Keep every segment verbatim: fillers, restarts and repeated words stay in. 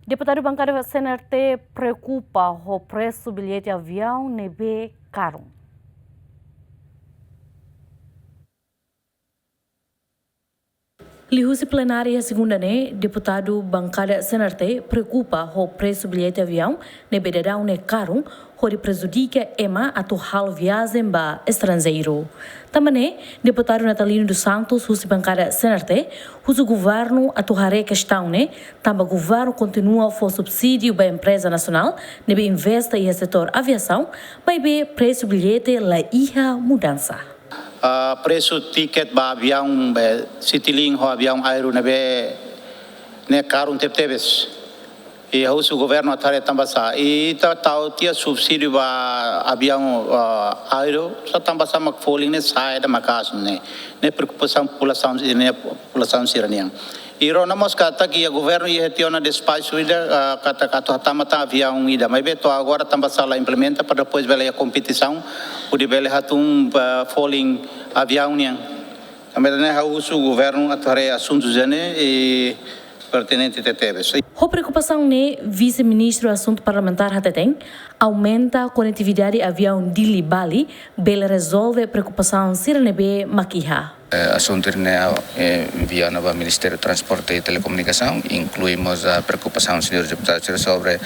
Deputadu bankada C N R T preokupa ho presu billete aviaun ne'ebé karun. Liuhusi plenária segunda ne'e, deputadu bankada C N R T preokupa ho presu billete aviaun ne'ebé daudaun ne'e karun, hodi prejudika ema atu halo viajen ba estranjeiru. Tanba ne'e, deputadu Natalino dos Santos husi bankada C N R T husu governu atu haree kestaun ne'e, tanba governu kontinua fó subsídiu ba empreza nasionál ne'ebé investe iha setór aviasaun, maibé presu billete la iha mudansa. Ah, presu tiket ba aviaun be Citilink ho aviaun Aero ne'ebé ne'e karun tebetebes. I husu governu atu haree tanbasá. I ita tau tiha subsídiu ba aviaun, ah, Aero, sá tanbasá mak folin ne'e sa'e ida maka'as ne'e. Ne'e preokupasaun populasaun, ne'e populasaun sira-nian. I rona mós katak iha governu iha tiha ona despaxu ida, ah, katak atu hatama tan aviaun ida. Maibé to'o agora tanbasá la implementa para depois bele iha kompetisaun, hodi bele hatún, ah, folin aviaun nian. Tanba ne'e ha'u husu governu atu haree asuntu ida-ne'e i pertinente tebetebes. Ho preokupasaun ne'e, Vise-Ministru Asuntu Parlamentár hateten, aumenta konetividade aviaun Dili-Bali bele rezolve preokupasaun sira ne'ebé mak iha. Eh, asuntu ne'e, eh, envia ona ba Ministériu Transporte i Telekomunikasaun, inklui mós, ah, preokupasaun señór deputadu sira sobre,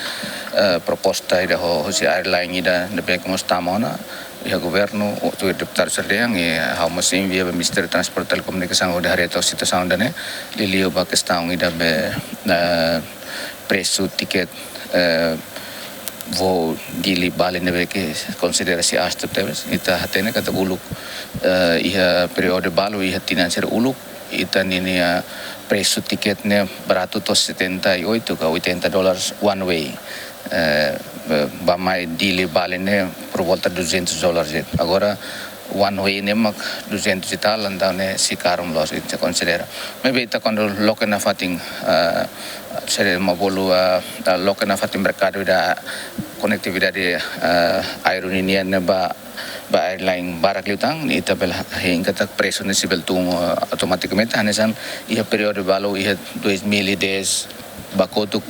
eh, proposta ida ho, hosi airline ida ne'ebé ke mós tama ona iha governu, o tu deputadu sira dehan, i ha'u mós envia ba Ministériu Transporte i Telekomunikasaun hodi haree to'ok situasaun ida-ne'e, liuliu ba kestaun ida be, eh, presu tiket, eh, voo Dili-Bali ne'ebé ke konsidera sei aas tebes. Ita hatene katak uluk, eh, iha períodu balu, iha tinan sira uluk, ita-nia, ah, presu tiket ne'e baratu to'o setenta e oito ka oitenta dólares one way. Eh, eh, bá-mai Dili-Bali ne'e por volta duzentos dólares. Agora, one way ne'e mak duzentos e tal, entaun ne'e sei karun loos, ita konsidera. Maibé ita kuandu loke nafatin, ah, sira mak bolu, ah, ah, loke nafatin merkadu ida konetividade, ah, Aero ninian ne'e ba, ba airline barak liután, ita bele hein katak presu ne'e sei bele tun, ah, automatikamente, hanesan iha períodu balu iha dois mil e dez ba kotuk,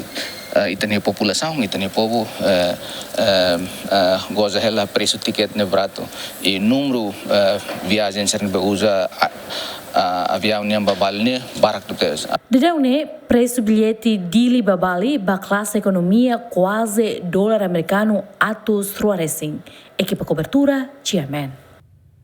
eh, ita-nia populasaun, ita-nia povu, eh, eh, eh, goza hela presu tiket ne'e baratu. I númeru, eh, viajen sira ne'ebé uza, a, a, aviaun nian ba Bali ne'e barak tebes. Daudaun ne'e, presu billete Dili ba Bali ba klase ekonomia kuaze dolar amerikanu atus rua resin. Ekipa kobertura, G M N.